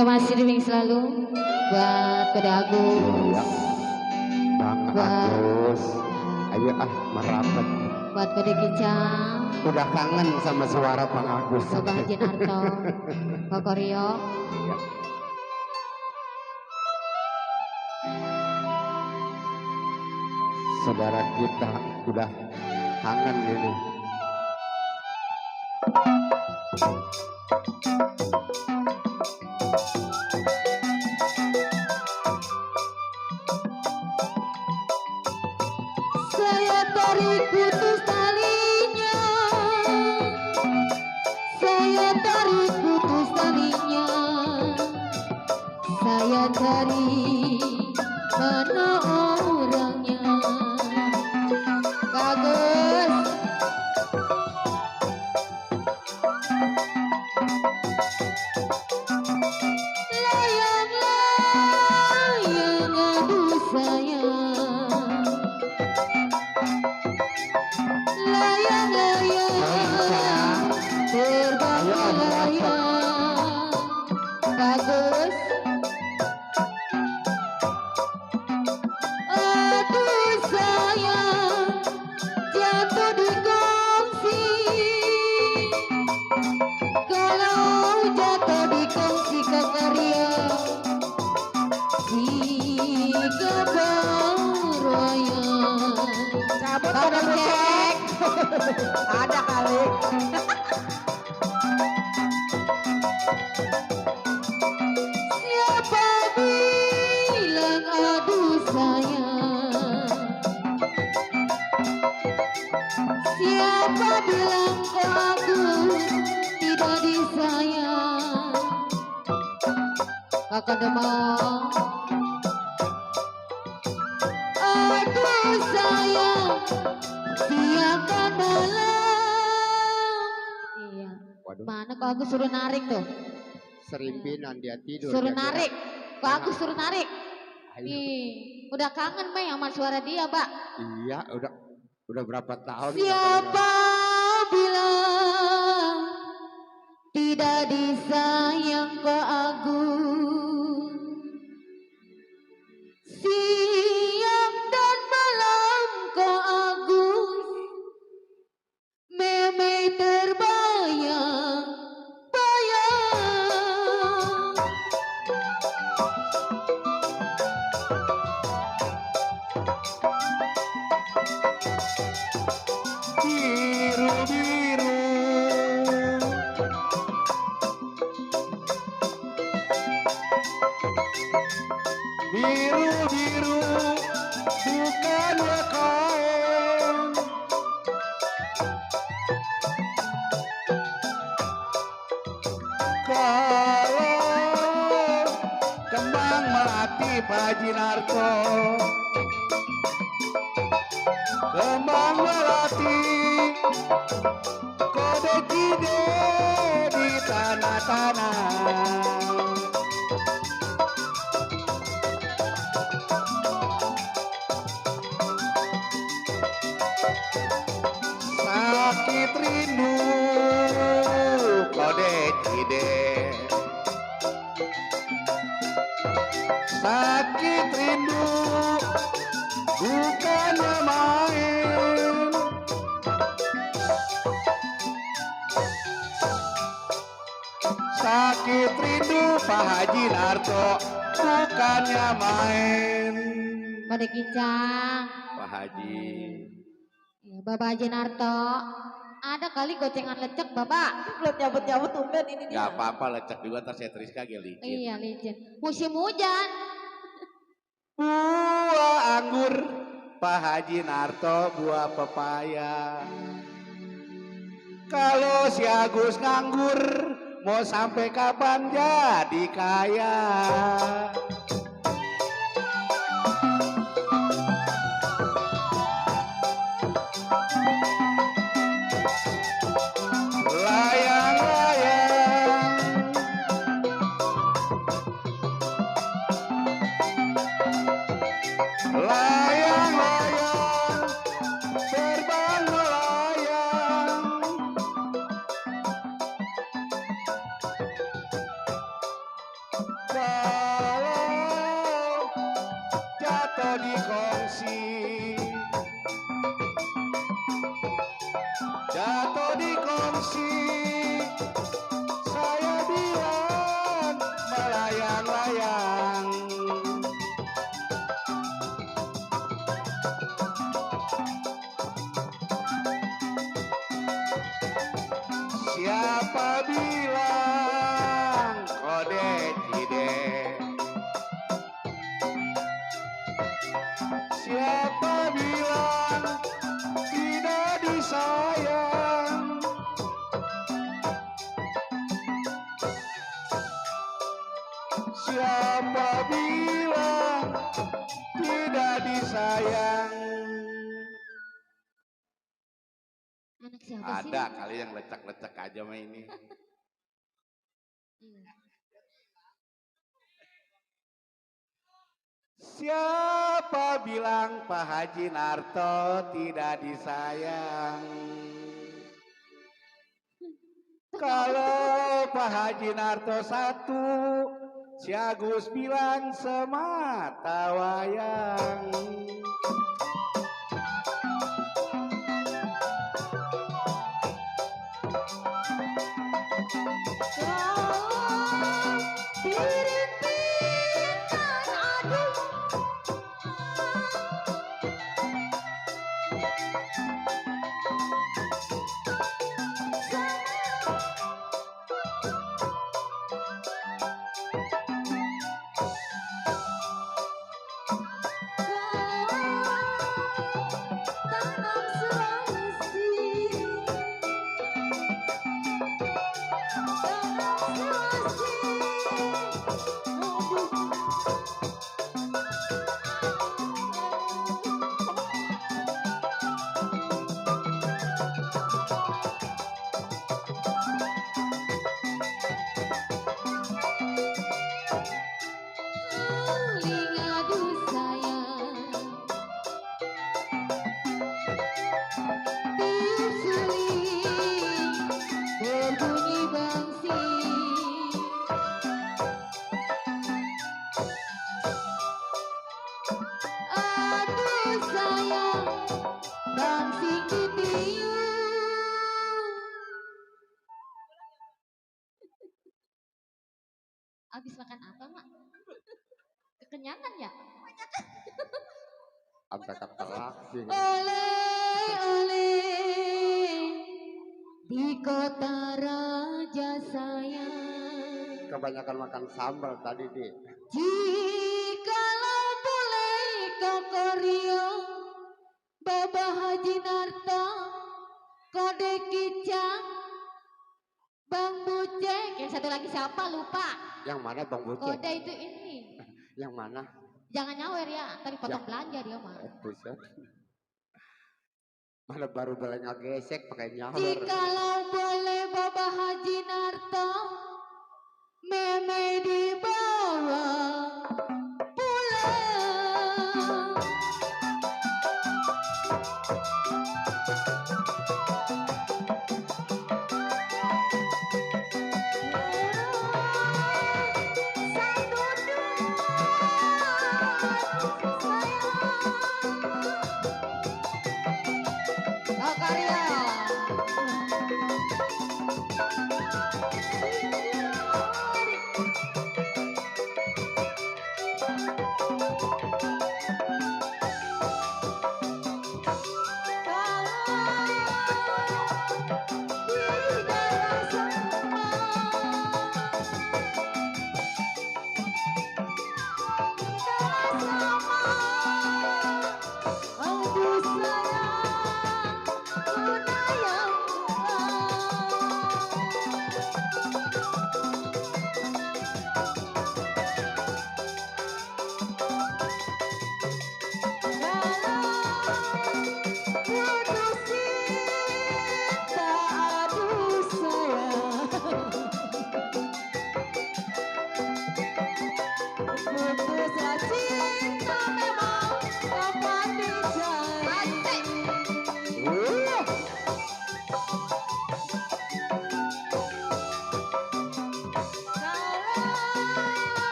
Ya masih dingin selalu buat Kode Agus. Iya, Bang Buat Agus. Ayo merapat. buat Kode Kicang. Udah kangen sama suara Bang Agus. Bapak Haji Narto. Pak Koryo. Iya. Saudara kita udah kangen ini. Saya tarik putus talinya, saya tarik putus talinya, saya cari mana orangnya. Bagus. Layang-layang aduh sayang, layang-layang terbang melayang. Bagus. Aduh sayang, jatuh di kongsi. Kalau jatuh di kongsi kekarya, si kebaroyan. Cabut Ada ada cek. Ada kali. Siapa bilang aduh sayang, siapa bilang kau Agus tidak disayang. Kakak demam. Aduh sayang, siapkan malam. Iya. Waduh, Mana kok aku suruh narik tuh? serimpinan dia tidur. Suruh dia narik. kira. Kok aku suruh narik? Ayo. Ih, udah kangen Bay sama suara dia, Pak. Iya, udah berapa tahun? Siapa bilang tidak disayang kok Agus? Siang dan malam kok Agus, meme terbayang bayang. Biru-biru, biru-biru, bukannya kain. Kalau kembang melati Pak Haji Narto, kembang melati, kode kide di tanah-tanah. Sakit rindu, kode kide. Sakit rindu, bukannya main. Sakit rindu Pak Haji Narto, bukannya main. Kode Kicang. Pak Haji, Ya, Bapak Haji Narto. Ada kali gocengan lecek, Bapak. Belum nyabut-nyabut tumben ini nih. gak apa-apa lecek juga tas saya Triska licin. Iya, licin. Musim hujan. Buah anggur Pak Haji Narto, buah pepaya. Kalau si Agus nganggur, mau sampai kapan jadi kaya? Layang-layang, layang-layang, terbang melayang. kasih, jatuh di kongsi, saya bilang melayang-layang. Siapa bilang kode tidak? Siapa bilang tidak disayang? Siapa bilang tidak disayang? Anak siapa sih? Ada kali yang lecek-lecek aja mah ini. Hmm. Siapa bilang Pak Haji Narto tidak disayang? Kalau Pak Haji Narto satu, si Agus bilang semata wayang. Abis makan apa, Mak? Kekenyangan ya? Sampai ketelak sih. Oleh di kota raja saya. Kebanyakan makan sambal tadi di. Jikalau boleh kokorio, Bapak Haji Narto, kode kicang, Bang Bucek, yang satu lagi siapa lupa? Yang mana Bang Bucek? Kode itu ini. Yang mana? Jangan nyawer ya, tadi potong belanja dia mah. Buset. Mana baru boleh ngagesek pakai nyawer. Jikalau boleh Bapak Haji Narto, meme dibawa pulang. Oh, karya.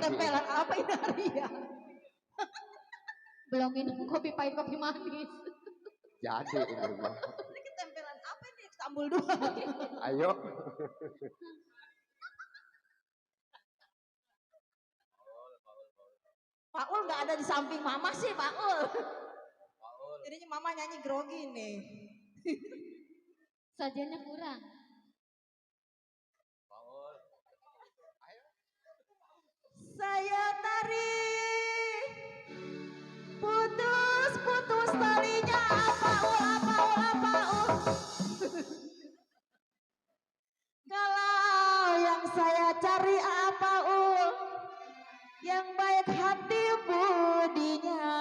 ketempelan apa ini Arya? Belum minum kopi pahit kopi manis. Jadi ini mah. Ini ketempelan apa ini? Sambul dua. Ayo. Pak Ul nggak ada di samping Mama sih Pak Ul. Jadinya Mama nyanyi grogi nih. Sajiannya kurang. Saya tarik putus talinya apa ul. Kalau yang saya cari apa ul, yang baik hati budinya.